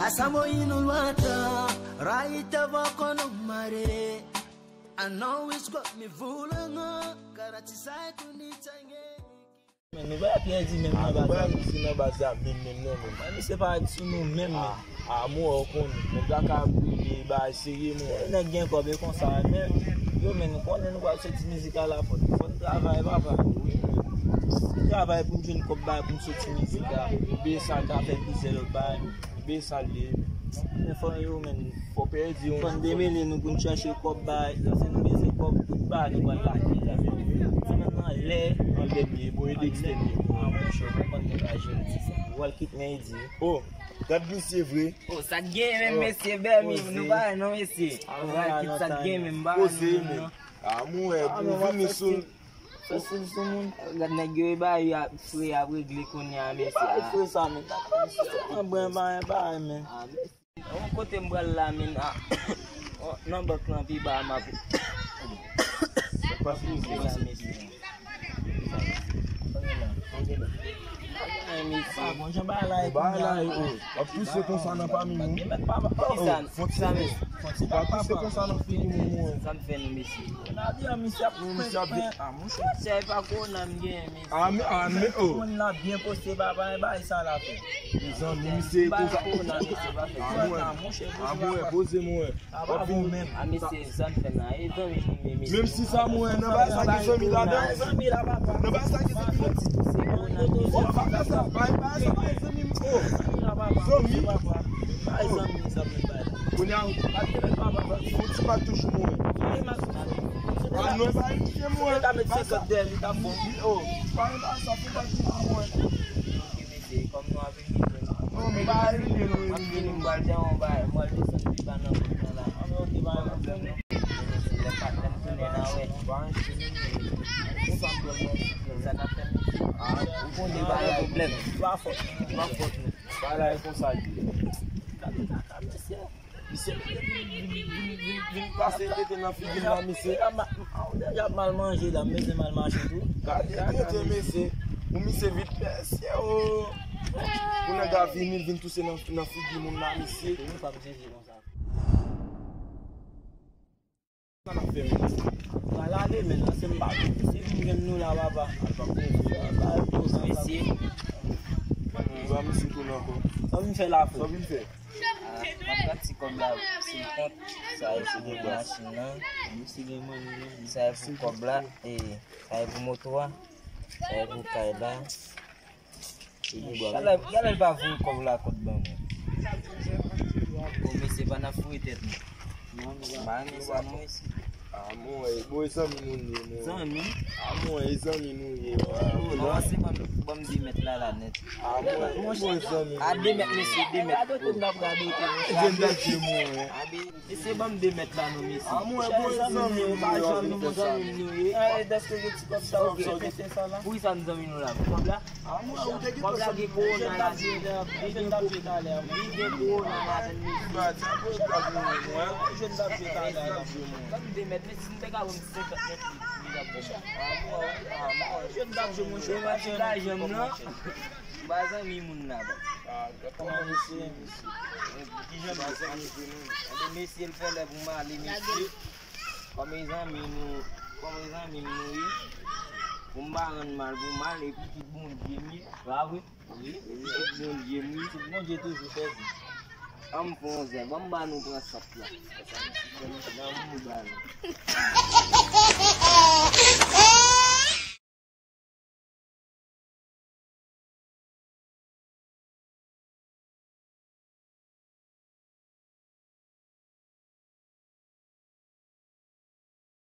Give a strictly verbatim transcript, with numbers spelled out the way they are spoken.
Asa moyinu lwata, raita voko no mare. Ano isko mi vulanga, karati sai kuni change. Men nou pa pèdi menm nan baz la. Misye nan baz la menm, menm, non, menm. Men misye pa sou nou menm, menm. A, mwen, ou konn, mwen pa ka brile, ba, serye, mwen. Nèg gen kòb, e konsa, men, yo, men, nou konnen nou pral soti mizik la, la, fò, fò n travay, papa. Wi, men. Travay pou n jwenn kòb, bay, pou n soti mizik la. Oubyen sa, n ka fè plizyè lòt bagay. Oubyen sa, l ye. Men fò yo, men. Fò pèdi, fò n demele nou pou n chache kòb, bay. Paske nou bezwen kòb, tout bagay, nou pral lage la. Sèlman anlè. Anlè, men, bon, e dekstè, men. A, monchè, ou konprann nèg la jere ti sa. Ou al kit men e di. Oh, gad misye vre. Oh, sa t gen menm, mesye, bèl, nou pa wè non, mesye. Ou al kit sa t gen menm, ba. Poze, men. A, mwen, pou vini sou. Fasil sou moun. Gad nèg yo, e ba yo ap fre, ap regle kounye a, mesye. Ba fre sa, men. An bren ba, ba, men. A, mesye. Yon kote m pral la, men, a. Oh, nan bank lan, pi ba, m ap. Sa k pase, mesye? Ay, mesye. Bon jan bagay la ye, bagay la ye, oh. W ap touse konsa nan pami nou. Fon ti, fon ti, w ap touse konsa nan figi moun, mwen. Sa m fè nou, mesye? Misye ap, misye ap. A, monchè. Monchè, e pa kowona m genyen, mesye. A, men, a, men, oh. Moun la byen poste, papa, e bagay sa la fè. Mezanmi, misye konsa. A, mwen. A, mwen, poze mwen. A, pa bon menm. A, mesye, sa n fè la. E zanmi nou, men, mesye. Menm si sa, mwen, nan bagay sa gen zanmi ladan. Nan bagay sa gen zanmi ladan. Oh, pa fè sa. Bagay, bagay sa, bagay zanmi m. Oh. Zanmi. Bagay zanmi, sa menm bagay. Kounye a, fon ti bak toujou, mwen. A, non, bagay misye, mwen. Li ta met senkant dèyè, li ta bon. Oh, pa gen bagay sa, fon bak toujou, mwen. Ok, mesye, kòm nou ap Non, men pa rive, non, rive, non. M pral jan yon bagay, m pral desann pi ba nan kont mwen la. An, men ok, pa gen pwoblèm, non. Lè pa, lè m tounen la, wè. Sa n ap fè, ah, ou konnen pa gen pwoblèm. Pa fòt, pa fòt, non. Bagay konsa l ye. Gade kaka, mesye. Misye vin, vin, vin, vin, vin pase tete nan figi m la, misye. Y ap mal manje la, m bezwen m al mache tou. Gade tete, mesye. Ou misye vit, mesye, oh. Pou nèg la vini, l vin touse nan, nan figi moun la, misye. Sa n ap fè, men? Pral ale, men, se m pa, se m jwenn nou la, papa. Mesye. Ba misye tounen ankò. Sa vin fè la, frè? Sa vin fè? Ah, m ap gad si kòb la sou kont. Sa e pou machin nan. Sa e pou kòb la. E sa e pou moto a. Sa e pou kay la. Gade, gade l pa voye kòb la kont ban mwen. Bon, mesye, pa n ap foure tèt nou. Ba nou sa non, mesye. Ah, mwen, bon, e zanmi nou ye, mwen. Zanmi? Ah, mwen, e zanmi nou ye, mwen. Non, se ban m, ban m de mèt la, la, nèt. Ah, mwen, bon, e zanmi nou ye. A de mèt, mesye, de mèt. Radote m t ap radote, mesye. Radote, mwen. Mesye, ban m de mèt la, non, mesye. Ah, mwen, bon, e zanmi nou ye, mwen. Zanmi nou ye. Eh, dèske gen ti kòb sa, ok. Poukisa n zanmi nou la? Kòb la? Kòb la gen kowona ladan l. Li gen kowona ladan l, mesye. Ban m de mèt, mesye, si n te ka ban m senkant mèt, li t ap bon. Jèn t ap jwe, monchè. Mwen se lajan m nan. M pa zanmi moun la, baz. Kòman mesye? Ki jan m ye? Anben, mesye, l fè lè pou m ale, mesye. Kòm e zanmi nou, kòm e zanmi m nou ye, pou m pa rann mal pou mal, epi tout Bondye m ye, pa vre? Wi, wi, tout Bondye m ye. Tout Bondye toujou fè di. An m fè yon zè, ban m ba nou pran sant la. Nan moun ba nou.